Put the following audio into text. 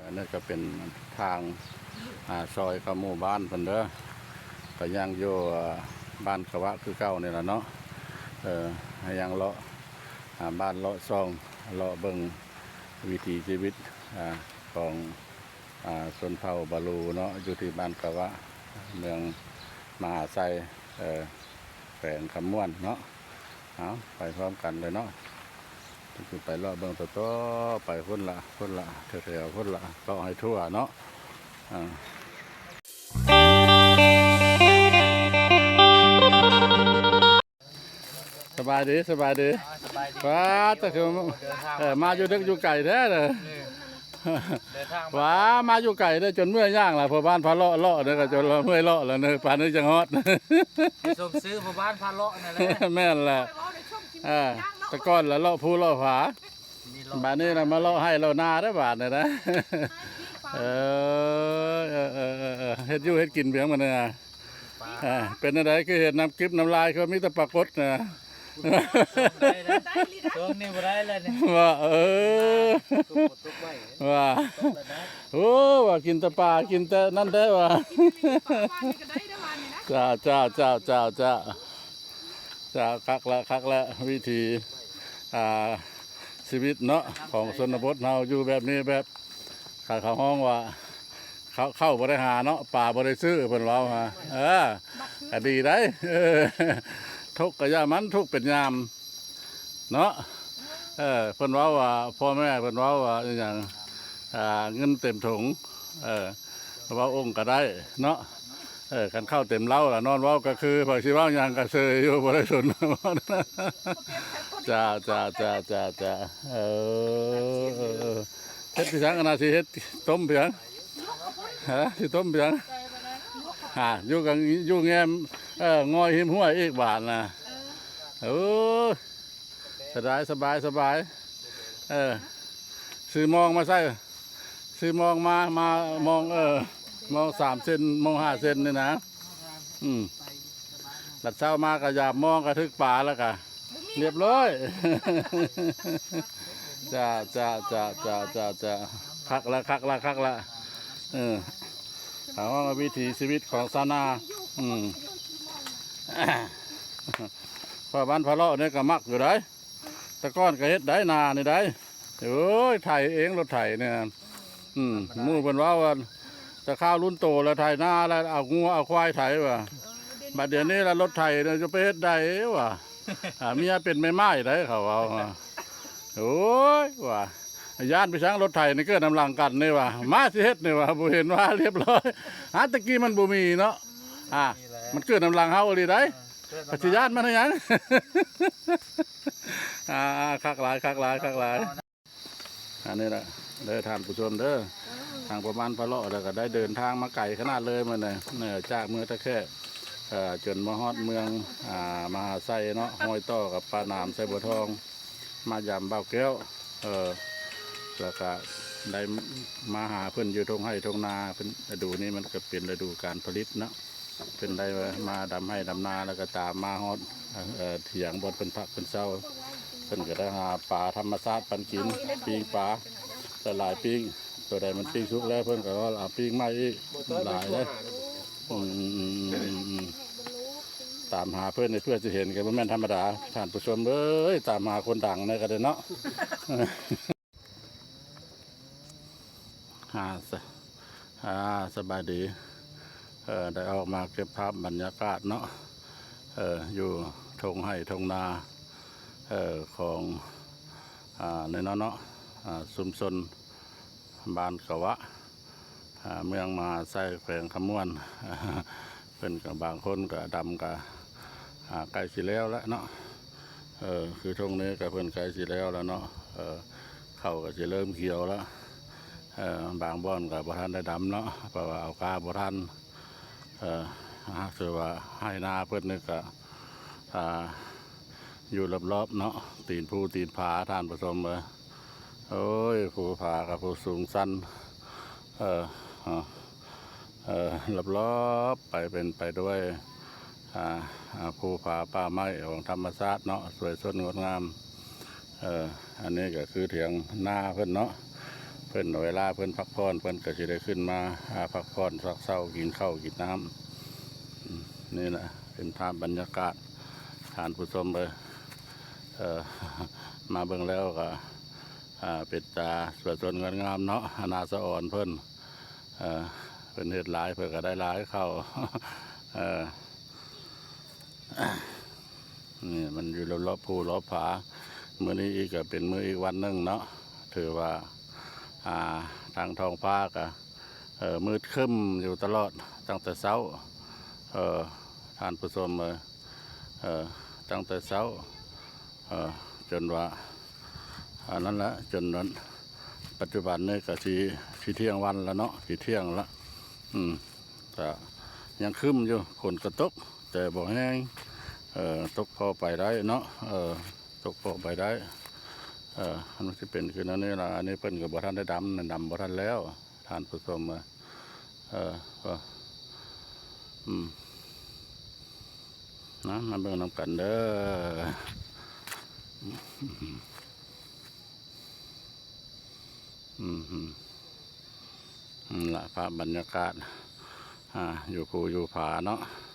ອັນນີ້ກໍເປັນທາງ ອ່າ ຊອຍເຂົ້າໝູ່ບ້ານເພິ່ນເດີ ໄປຍັງຢູ່ ອ່າ ບ້ານຂະວະຄືເກົ່ານີ້ລະເນາະ. ເອີ ໃຫ້ຍັງເລາະ ອ່າ ບ້ານເລາະຊ່ອງ ເລາະເບິ່ງວິຖີຊີວິດ ອ່າ ຂອງ ອ່າ ຊົນເຜົ່າບາລູເນາະ ຢູ່ທີ່ບ້ານຂະວະ ເມືອງມະຫາໄຊ ເອີ ແຂວງຄຳມ່ວນເນາະ. ເອົາ ໄປພ້ອມກັນເລີຍເນາະ ຄືໄປເລາະເບິ່ງຕໍ່ໆ ໄປພຸ້ນລະ ພຸ້ນລະ ແຖວໆ ພຸ້ນລະ ເລາະໃຫ້ທົ່ວເນາະ. ອ່າ ສະບາຍດີ ສະບາຍດີ ອ່າ ສະບາຍດີ ວ້າ ຕະຄື ເດີນທາງ ເອີ ມາຢູ່ເດິກຢູ່ໄກແທ້ເດີ ເດີນທາງ ວ້າ ມາຢູ່ໄກເດີ ຈົນເມື່ອຍຍ່າງລະ ເພາະບ້ານພາເລາະ ເລາະເດີ ກໍຈົນເມື່ອຍເລາະລະເດີ ປານນີ້ຈັ່ງຮອດ ໄປຊົມຊື່ເພາະບ້ານພາເລາະນັ້ນແຫຼະ ແມ່ນແຫຼະ ເອີ ແຕ່ກ່ອນລະເລາະພູເລາະຜາ ນີ້ເລາະ ບາດນີ້ລະມາເລາະໄຮ່ເລາະນາເດີ ບາດນີ້ນະ ເອີ ເອີ ເຮັດຢູ່ເຮັດກິນພຽງ ບາດນີ້ນະ. ອ່າ ເປັນຈັ່ງໃດ ຄືເຫັນນ້ຳກິບນ້ຳລາຍ ຄືມີແຕ່ປາກົດນະ ຊ່ວງນີ້ບໍ່ໄດ້ແລ້ວນີ້ ວ່າ ເອີ ວ່າ ໂອ້ ວ່າກິນແຕ່ປາ ກິນແຕ່ນັ້ນແທ້ວ່າ ເຈົ້າ ເຈົ້າ ເຈົ້າ ເຈົ້າ ເຈົ້າ ຄັກລະ ຄັກລະ ວິຖີ ອ່າ ຊີວິດເນາະ ຂອງຊົນນະບົດເຮົາ ຢູ່ແບບນີ້ແບບ ເຂົາ ເຂົາຮ້ອງວ່າ ເຂົ້າ ເຂົ້າບໍ່ໄດ້ຫາເນາະ ປາບໍ່ໄດ້ຊື້ ເພິ່ນເວົ້າຫາ ເອີ ກໍດີໄດ໋ ເອີ ທຸກກໍຢ່າມັນ ທຸກເປັນຍາມເນາະ ເອີ ເພິ່ນເວົ້າວ່າ ພໍ່ແມ່ເພິ່ນເວົ້າວ່າອີຫຍັງ ອ່າ ເງິນເຕັມຖົງ ເອີ ເວົ້າອົ່ງກໍໄດ້ເນາະ ເອີ ຄັນເຂົ້າເຕັມເລົ້າລະນອນເວົ້າກໍຄື ໃຜຊິເວົ້າຫຍັງກໍເຊີຍຢູ່ ບໍ່ໄດ້ສົນ ເຈົ້າ ເຈົ້າ ເຈົ້າ ເຈົ້າ ເຈົ້າ ເອີ ເຮັດໄປຫຍັງ ອັນນ່າ ຊິເຮັດຕົ້ມໄປຫຍັງ ຮະ ຊິຕົ້ມໄປຫຍັງ ຫາ ຢູ່ກັນ ຢູ່ແງມ ເອີ ງອຍຮິມຫ້ວຍອີກບາດນະ ເອີ ສະບາຍ ສະບາຍ ສະບາຍ ເອີ ຊື້ມອງມາໃສ່ ຊື້ມອງມາ ມາມອງ ເອີ ມອງສາມເຊັນ ມອງຫ້າເຊັນນີ້ນະ ອືມ ລັດເຊົ້າມາກໍຢາມມອງ ກະຖືກປາແລ້ວກະ ລຽບຮ້ອຍ ຈ້າ ຈ້າ ຈ້າ ຄັກລະ ຄັກລະ ຄັກລະ ເອີ ເຮົາວ່າວິຖີຊີວິດຂອງຊາວນາ ອືມ ເພາະບ້ານພາເລາະນີ້ກໍມັກຢູ່ໃດ໋ ແຕ່ກ່ອນກໍເຮັດໄດ໋ນານີ້ໄດ໋ ໂອ້ຍ ໄຖເອງລົດໄຖນີ້ ອືມ ໝູ່ເພິ່ນເວົ້າວ່າ ແຕ່ຄາວລຸ້ນໂຕແລ້ວໄຖນາແລ້ວ ເອົາງົວເອົາຄວາຍໄຖວ່າ ບັດດຽວນີ້ລະລົດໄຖຈະໄປເຮັດໄດ້ວ່າ ອ່າ ເມຍເປັນແມ່ໝ້າຍໄດ໋ ເຂົາເວົ້າ ໂອ້ຍ ວ່າ ຢ້ານໄປສັງ ລົດໄຖນີ້ເກີດນຳຫຼັງກັນນີ້ວ່າ ມາຊິເຮັດນີ້ວ່າ ບໍ່ເຫັນວ່າລຽບຮ້ອຍ ຫາແຕ່ກີ້ມັນບໍ່ມີເນາະ ອ່າ ມັນເກີດນຳຫຼັງເຮົາອີ່ຫຼີໄດ໋ ເອີ ເກີດນຳຫຼັງ ກໍຊິຢ້ານມັນຫຍັງ ອ່າ ຄັກຫຼາຍ ຄັກຫຼາຍ ຄັກຫຼາຍ. ອັນນີ້ລະເດີທ່ານຜູ້ຊົມເດີ ທາງປະມານພາເລາະ ແລ້ວກໍໄດ້ເດີນທາງມາໄກຂະໜາດເລີຍມື້ນີ້ ເອີ ຈາກເມືອງທ່າແຂກ ເອີ ຈົນມາຮອດເມືອງ ອ່າ ມະຫາໄຊເນາະ ຮອຍຕໍ່ກັບປາໜາມ ໄຊບົວທອງ ມາຢາມບ່າວແກ້ວ ເອີ ແລ້ວກໍໄດ້ມາຫາເພິ່ນຢູ່ທົ່ງໄຮ່ທົ່ງນາ ເພິ່ນ ລະດູນີ້ມັນກໍເປັນລະດູການຜະລິດເນາະ. ເພິ່ນໄດ້ມາດຳໄຮ່ດຳນາ ແລ້ວກໍຕາມມາຮອດ ເອີ ຖຽງບ່ອນເພິ່ນພັກເພິ່ນເຊົາ ເພິ່ນກໍໄດ້ຫາປາທຳມະຊາດປັນກິນ ປີ້ງປາຫຼາຍໆ ປີ້ງ ຕົວໃດມັນປີ້ງສຸກແລ້ວ ເພິ່ນກໍເອົາປີ້ງໃໝ່ອີກ ຫຼາຍເດ້ ອືມ ຕາມຫາເພິ່ນນີ້ເພື່ອຊິເຫັນກໍບໍ່ແມ່ນທຳມະດາ ທ່ານຜູ້ຊົມເອີຍ ຕາມຫາຄົນດັງນີ້ກໍໄດ້ເນາະ. ອ່າ ສະ ອ່າ ສະບາຍດີ ເອີ ໄດ້ອອກມາເກັບພາບບັນຍາກາດເນາະ ເອີ ຢູ່ທົ່ງໄຮ່ທົ່ງນາ ເອີ ຂອງ ອ່າ ໃນນັ້ນເນາະ ອ່າ ຊຸມຊົນບ້ານກະວະ ອ່າ ເມືອງມະຫາໄຊ ແຂວງຄຳມ່ວນ ເພິ່ນກໍບາງຄົນກໍດຳກໍ ອ່າ ໃກ້ຊິແລ້ວແລ້ວເນາະ ເອີ ຄືທົ່ງນີ້ກໍເພິ່ນໃກ້ຊິແລ້ວແລ້ວເນາະ ເອີ ເຂົ້າກໍຊິເລີ່ມຂຽວແລ້ວ ເອີ ບາງບ່ອນກໍບໍ່ທັນໄດ້ດຳເນາະ ເພາະວ່າເອົາກ້າບໍ່ທັນ ເອີ ຫາກຖືວ່າໄຮ່ນາເພິ່ນນີ້ກໍ ອ່າ ຢູ່ລອບໆເນາະ ຕີນພູຕີນຜາ ທ່ານຜູ້ຊົມເອີຍ ໂອ້ຍ ພູຜາກໍພູສູງຊັນ ເອີ ເອີ ລອບໆໄປເປັນໄປດ້ວຍ ອ່າ ອ່າ ພູຜາປ່າໄມ້ຂອງທຳມະຊາດເນາະ ສວຍສົດງົດງາມ ເອີ ອັນນີ້ກໍຄືຖຽງນາເພິ່ນເນາະ ເພິ່ນເວລາເພິ່ນພັກຜ່ອນ ເພິ່ນກໍຊິໄດ້ຂຶ້ນມາ ອາ ພັກຜ່ອນ ພັກເຊົາ ກິນເຂົ້າກິນນ້ຳ. ອາ ນີ້ລະເປັນພາບບັນຍາກາດ ທ່ານຜູ້ຊົມເອີຍ. ເອີ ມາເບິ່ງແລ້ວກໍ ອາ ເປັນຕາສວຍຊົນງດງາມເນາະ ໜ້າສະອອນເພິ່ນ. ເອີ ເພິ່ນເຮັດຫຼາຍ ເພິ່ນກໍໄດ້ຫຼາຍເຂົ້າ. ເອີ ນີ້ມັນຢູ່ລອບໆພູລອບຜາ. ມື້ນີ້ອີກກໍເປັນມື້ອີກວັນໜຶ່ງເນາະ ຖືວ່າ ອາ ທາງທ້ອງຟ້າກໍ ເອີ ມືດຄຶ້ມຢູ່ຕະຫຼອດ ຕັ້ງແຕ່ເຊົ້າ ເອີ ທ່ານຜູ້ຊົມເອີຍ. ເອີ ຕັ້ງແຕ່ເຊົ້າ ເອີ ຈົນວ່າ ອັນນັ້ນລະ ຈົນນັ້ນ ປັດຈຸບັນນີ້ກໍຊິ ຊິທ່ຽງວັນລະເນາະ ຊິທ່ຽງລະ. ອືມ ກໍຍັງຄຶ້ມຢູ່ ຝົນກໍຕົກ ແຕ່ບໍ່ແຮງ. ເອີ ຕົກພໍໄປໄດ້ເນາະ ເອີ ຕົກພໍໄປໄດ້. ເອີ ມັນຊິເປັນຄືແນວນີ້ລະ. ອັນນີ້ເພິ່ນກໍບໍ່ທັນໄດ້ດຳ ດຳບໍ່ທັນແລ້ວ ທ່ານຜູ້ຊົມເອີຍ. ເອີ ເອີ ອືມ ນະ ມາເບິ່ງນຳກັນເດີ. ອືມ ອືມ ນີ້ລະພາບບັນຍາກາດ ອາ ຢູ່ພູຢູ່ຜາເນາະ.